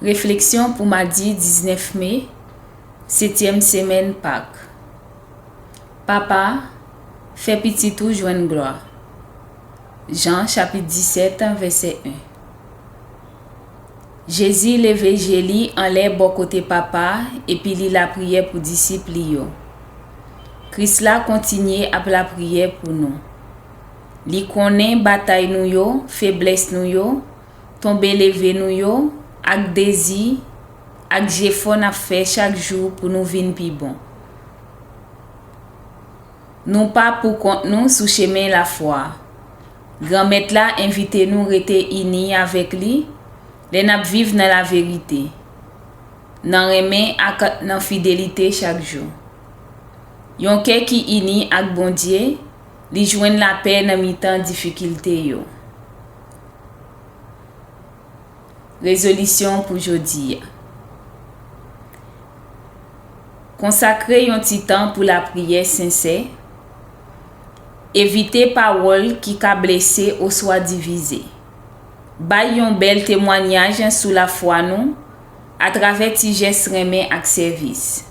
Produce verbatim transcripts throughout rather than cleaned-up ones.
Refleksyon pou madi diznèf me, setyèm semèn Pak. Papa, fè pitit ou jwenn glwa. Jan chapit disèt, vèsè en. Jezi leve je li anlè bò kote Papa epi li lapriyè pou disip li yo. Kris la kontinye ap lapriyè pou nou. Li konnen batay nou yo, feblès nou yo, tonbe leve nou yo, ak dezi, ak jefò n ap fè chak jou pou nou vin pi bon. Nou pa poukont nou sou chemen lafwa. Granmèt la envite nou rete ini avèk li lè n ap viv nan laverite, nan renmen ak nan fidelite chak jou. Yon kè ki ini ak Bondye, li jwenn lapè nan mitan difikilte yo. Rezolisyon pou jodi a. Konsakre yon ti tan pou lapriyè sensè. Evite pawòl ki ka blese oswa divize. Bay yon bèl temwayaj sou lafwa nou atravè ti jès renmen ak sèvis.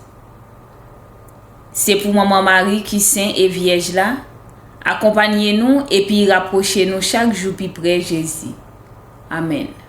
Se pou Manman Mari ki sen e vyèj la akonpanye nou epi rapwoche nou chak jou pi pre Jezi. Amèn.